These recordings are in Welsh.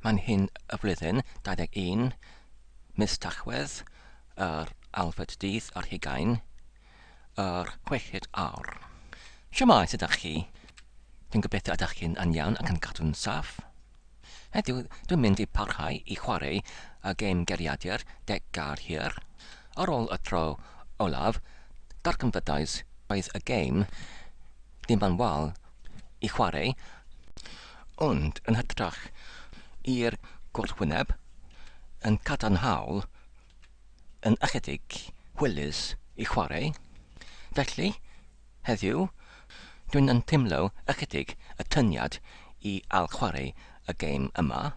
Mae'n hyn y flwyddyn 21, mis Tachwedd, yr alfed dydd ar hugain, yr chweched awr. Shwmae, sut ydach chi? Dwi'n gobeithio ydach chi'n yn iawn ac yn cadw'n saff. Heddiw, dwi'n mynd i parhau i chwarae y gêm geiriadur deg gair hir. Ar ôl y tro olaf, darganfyddais oedd y gêm ddim yn wal i chwarae, ond yn hytrach i'r gwrthwyneb, yn cadarnhaol, yn ychydig hwylus i chwarae. Felly, heddiw, dwi'n yn teimlo ychydig y tyniad i ail-chwarae y gêm yma.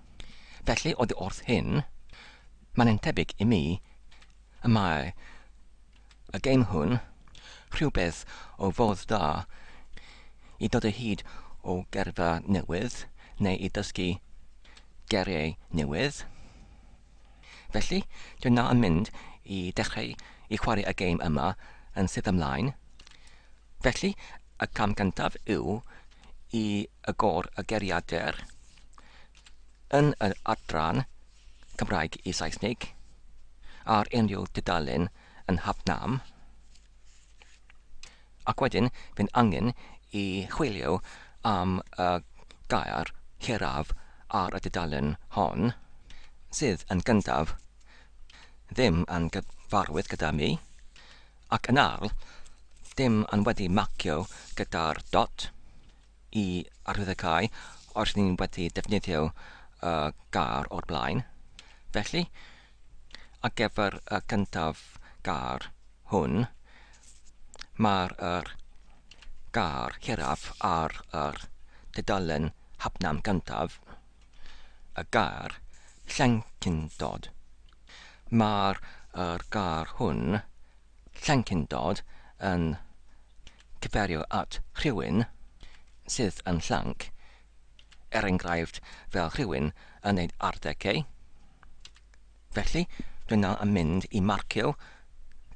Felly, oddi wrth hyn, mae'n tebyg i mi y mae y gêm hwn rhywbeth o fodd da i dod o hyd o gerfa newydd neu i ddysgu geiriau newydd. Felly, dwi na yn mynd i dechrau i chwarae y gêm yma yn syth ymlaen. Felly, y cam gyntaf yw i agor y geiriadur yn yr adran Cymraeg i Saesneg ar unrhyw dudalen yn Hafnam. Ac wedyn, fi'n angen i chwilio am y gair hiraf ar y dudalen hon, sydd yn gyntaf ddim yn gyfarwydd gyda mi, ac yn ail, dim yn wedi marcio gyda'r dot i arwyddocáu os ni'n wedi defnyddio y gair o'r blaen. Felly, ar gyfer y cyntaf gair hwn, mae'r yr gair hiraf ar yr dudalen hapnam gyntaf, y gair llencyndod. Mae'r yr gair hwn, llencyndod, yn cyfeirio at rhywun sydd yn llanc, er enghraifft fel rhywun yn ei arddegau. Felly, dwi nawr yn mynd i marcio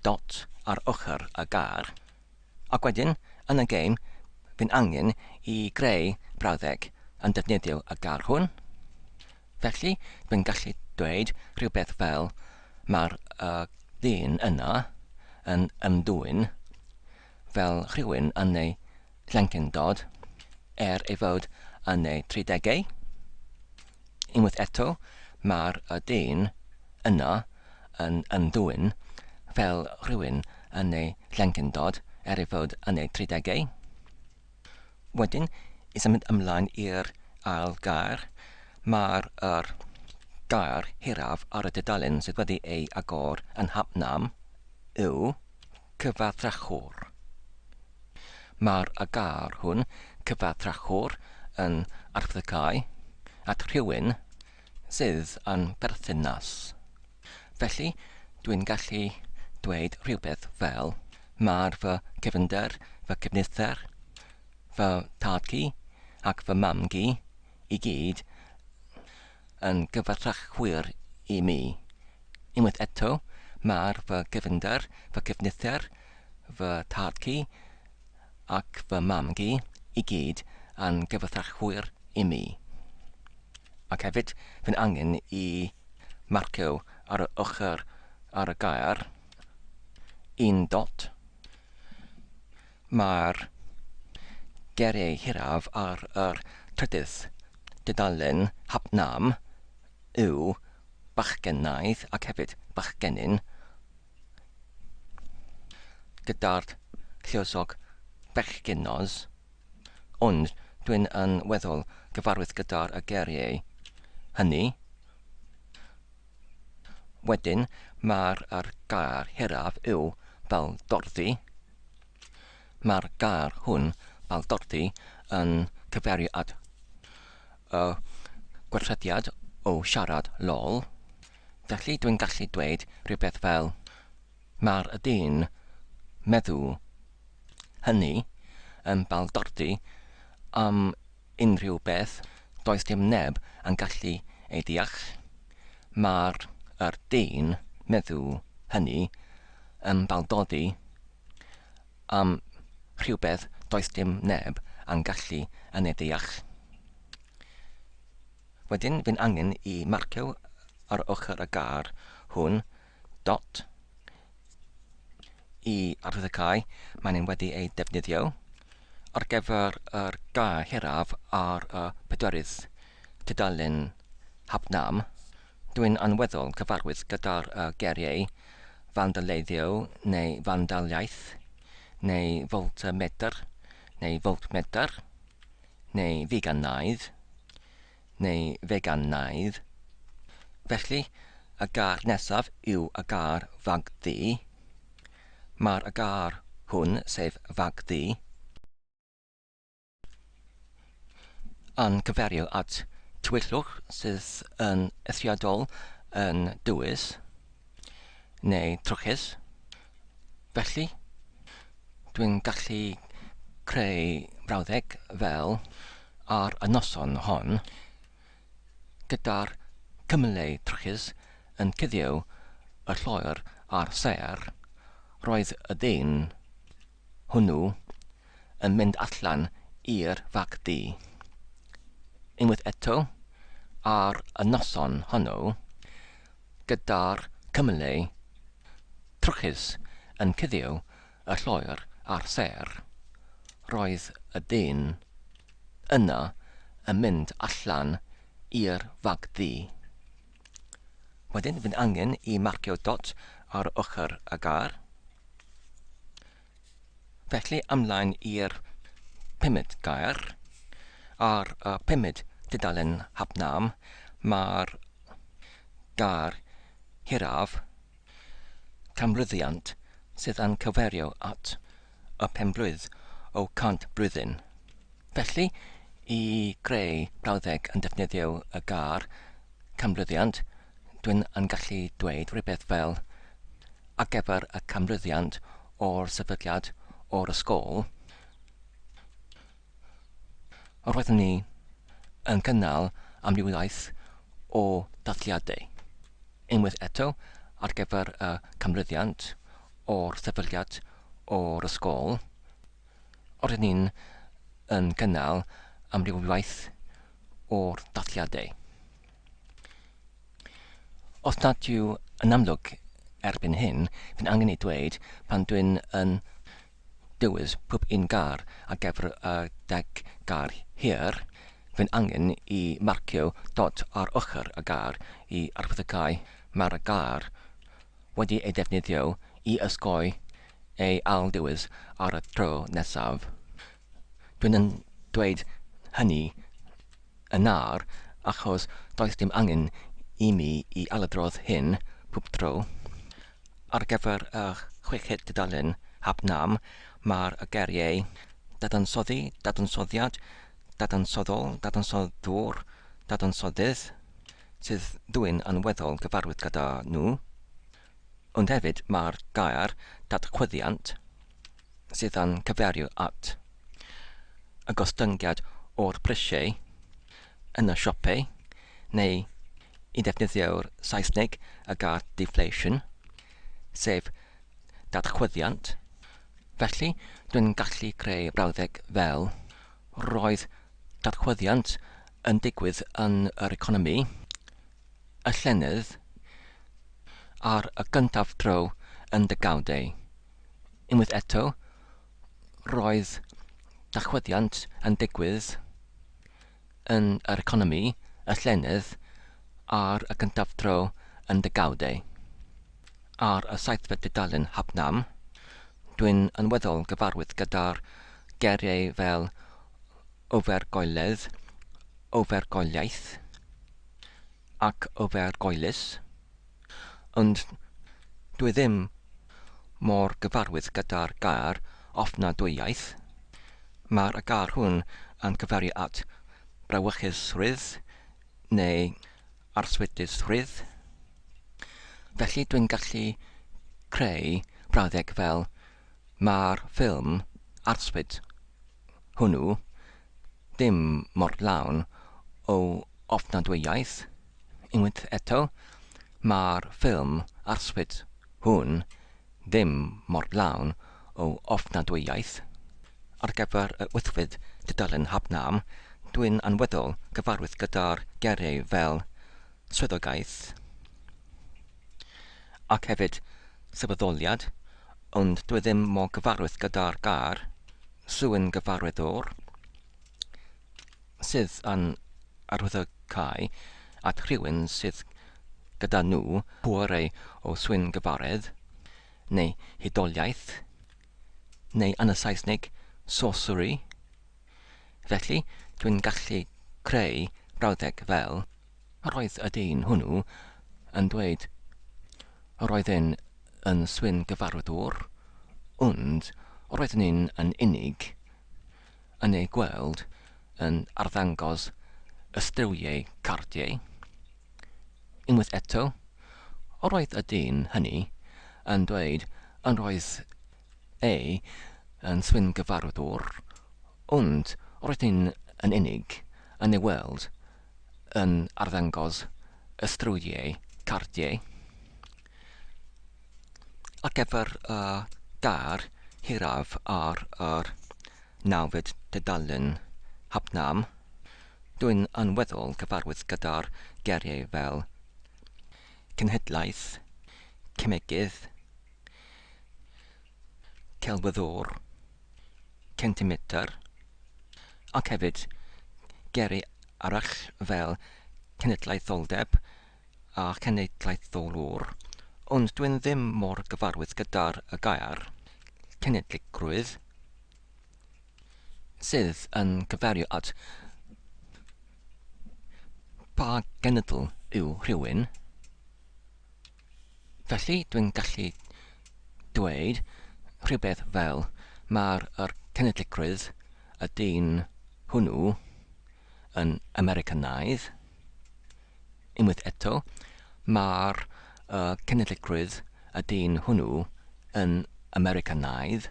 dot ar ochr y gair, ac wedyn, yn y gêm, fi'n angen i greu brawddeg yn defnyddio y gair hwn. Felly, dwi'n gallu dweud rhywbeth fel mae'r y dyn yna yn ymddwyn fel rhywun yn ei llencyndod, er ei fod yn ei tridegau. Unwaith eto, mae'r y dyn yna yn ymddwyn fel rhywun yn ei llencyndod, er ei fod yn ei tridegau. Wedyn, i symud ymlaen i'r ail gair, mae'r yr gair hiraf ar y dudalen sydd wedi ei agor yn hap-nam yw cyfathrachwr. Mae'r y gair hwn, cyfathrachwr, yn arwyddocáu at rhywun sydd yn berthynas. Felly, dwi'n gallu dweud rhywbeth fel, Mae'r fy cefnder, fy cyfnither, fy tad-cu ac fy mam-gu i gyd yn gyfathrachwyr i mi. Unwaith eto, mae'r fy cefnder, fy cyfnither, fy tad-cu ac fy mam-gu i gyd yn gyfathrachwyr i mi. Ac hefyd, fy'n angen i marcio ar y ochr ar y gair un dot. Mae'r geiriau hiraf ar yr trydydd dudalen hapnam yw bachgennaidd ac hefyd bachgennyn, gyda'r lluosog bechgynnos. Ond dwi'n yn weddol gyfarwydd gyda'r y geiriau hynny. Wedyn, mae'r yr gair hiraf yw baldordddu. Mae'r gair hwn, baldordddu, yn cyfeirio at y gweithrediad o siarad lol. Felly dwi'n gallu dweud rhywbeth fel Mae'r dyn meddw hynny yn baldordddu am unrhyw beth does dim neb yn gallu ei ddeall. Mae'r yr dyn meddw hynny yn baldoddi am rhywbeth does dim neb yn gallu yn ei ddeall. Wedyn fi'n angen i marcio ar ochr y gair hwn dot i arwyddocau maen nhw wedi ei defnyddio ar gyfer yr gair hiraf ar y pedwerydd tudalen hapnam. Dwi'n anweddol cyfarwydd gyda'r geiriau fandaleiddio neu fandaliaeth neu foltmedr neu foltmedr neu figanaidd neu feganaidd. Felly, y gair nesaf yw y gair fagddu. Mae'r gair hwn, sef fagddu, yn cyfeirio at tywyllwch sydd yn eithriadol yn dwys neu trwchus. Felly, dwi'n gallu creu brawddeg fel ar y noson hon, gyda'r cymylau trwchus yn cuddio y lloer a'r sêr, roedd y dyn hwnnw yn mynd allan i'r fagddu. Unwaith eto, ar y noson honno, gyda'r cymylau trwchus yn cuddio y lloer a'r sêr, roedd y dyn yna yn mynd allan i'r fagddu. Wedyn, fydd angen i marcio dot ar ochr y gair. Felly, ymlaen i'r pumed gair. Ar y pumed tudalen hapnam, mae'r gair hiraf, canmlwyddiant, sydd yn cyfeirio at y penblwydd o 100 blwyddyn. Felly, i greu brawddeg yn defnyddio y gair canmlwyddiant, dwi'n yn gallu dweud rhywbeth fel ar gyfer y canmlwyddiant o'r sefydliad o'r ysgol, roeddwn ni yn cynnal amrywiaeth o ddathliadau. Unwaith eto, ar gyfer y canmlwyddiant o'r sefydliad o'r ysgol, Rydyn ni'n yn cynnal amrywiaeth o'r dathliadau. Os nad yw yn amlwg erbyn hyn, fi'n angen ei dweud pan dwi'n yn dewis pob un gair ar gyfer y deg gair hir, fi'n angen i marcio dot ar ochr y gair i arwyddocau mae'r gair wedi ei ddefnyddio i osgoi ei ail-ddewis ar y tro nesaf. Dwi'n yn dweud hynny yn nawr achos does dim angen i mi i ailadrodd hyn pob tro. Ar gyfer y chweched tudalen hap nam, mae'r geiriau dadansoddi, dadansoddiad, dadansoddol, dadansoddwr, dadansoddydd, sydd ddwy'n anweddol gyfarwydd gyda nhw. Ond hefyd mae'r gair datchwyddiant, sydd yn cyfeirio at y gostyngiad o'r prisiau yn y siopau, neu i ddefnyddio'r Saesneg y gair deflation, sef datchwyddiant. Felly, dwi'n gallu creu brawddeg fel Roedd datchwyddiant yn digwydd yn yr economi y llynedd ar y gyntaf tro yn degawdau. Unwaith eto, roedd datchwyddiant yn digwydd yn yr economi y llynedd ar y gyntaf tro yn degawdau. Ar y seithfed dudalen hapnam, dwi'n yn weddol gyfarwydd gyda'r geiriau fel ofergoeledd, ofergoeliaeth ac ofergoelus, ond dwi ddim mor gyfarwydd gyda'r gair ofnadwyaeth. Mae'r gair hwn yn cyfeirio at brawychusrwydd neu arswydusrwydd. Felly dwi'n gallu creu brawddeg fel Mae'r ffilm arswyd hwnnw ddim mor lawn o ofnadwyaeth. Unwaith eto, mae'r ffilm arswyd hwn ddim mor lawn o ofnadwyaeth. Ar gyfer y wythfed tudalen hapnam, Dwi'n anweddol gyfarwydd gyda'r geiriau fel swyddogaeth ac hefyd sylweddoliad, ond dwi ddim mor gyfarwydd gyda'r gair swyn gyfarwyddwr, sydd yn arwyddocáu at rhywun sydd gyda nhw pwerau o swyn gyfaredd, neu hudoliaeth, neu yn y Saesneg, sorcery. Felly, dwi'n gallu creu brawddeg fel, Roedd y dyn hwnnw yn dweud roedd e'n yn swyn gyfarwyddwr, ond roeddwn i'n yn unig yn ei gweld yn arddangos ystyriau cardiau. Unwaith eto, roedd y dyn hynny yn dweud yn roedd e yn swyn gyfarwyddwr, ond roedd hi'n yn unig yn ei weld yn arddangos ystyriau cardiau. Ar gyfer y gair hiraf ar yr nawfed tudalen hapnam, dwi'n anweddol gyfarwydd gyda'r geiriau fel cenhedlaeth, cemegydd, celwyddwr, centimetr, ac hefyd geiriau arall fel cenedlaetholdeb a chenedlaetholwr, ond dwi'n ddim mor gyfarwydd gyda'r y gair cenedligrwydd, sydd yn cyfeirio at pa genedl yw rhywun. Felly, dwi'n gallu dweud rhywbeth fel mae'r yr cenedligrwydd y dyn hwnnw yn Americanaidd. Unwaith eto, mae'r y cenedligrwydd y dyn hwnnw yn Americanaidd.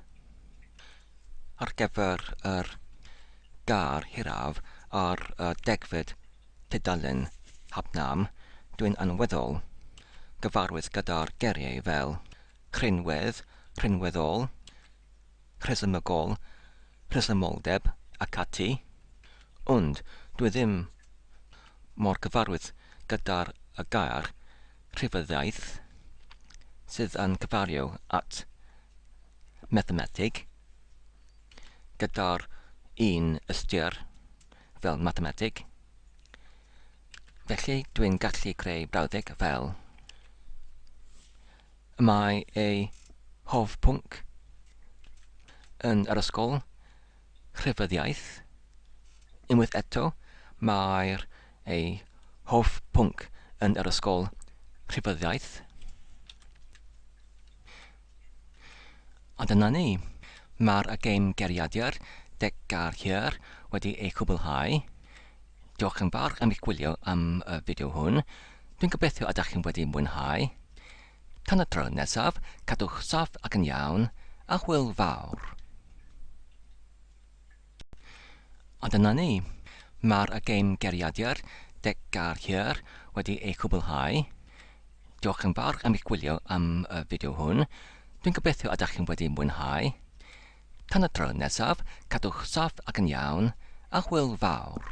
Ar gyfer yr gair hiraf ar y degfed tudalen Hapnam, dwi'n anweddol gyfarwydd gyda'r geiriau fel rhinwedd, rhinweddol, rhesymegol, rhesymoldeb ac ati, ond dwi ddim mor gyfarwydd gyda'r y gair rhifyddiaeth, sydd yn cyfario at mathemateg, gyda'r un ystyr fel mathemateg. Felly dwi'n gallu creu brawddeg fel Mae ei hoff pwnc yn yr ysgol rhifyddiaeth. Unwaith eto, mae'r ei hoff pwnc yn yr ysgol rhifyddiaeth. A dyna ni. Mae'r y gêm geiriadur deg gair hir wedi ei chwblhau. Diolch yn fawr am eich gwylio am y fideo hwn. Dwi'n gobeithio ydych chi'n wedi mwynhau. Tan y tro nesaf, cadwch saff ac yn iawn, a hwyl fawr. A dyna ni. Mae'r y gêm geiriadur deg gair hir wedi ei chwblhau. Diolch yn fawr am eich gwylio am y fideo hwn. Dwi'n gobeithio ydych chi'n wedi mwynhau. Tan y tro nesaf, cadwch saff ac yn iawn, a hwyl fawr.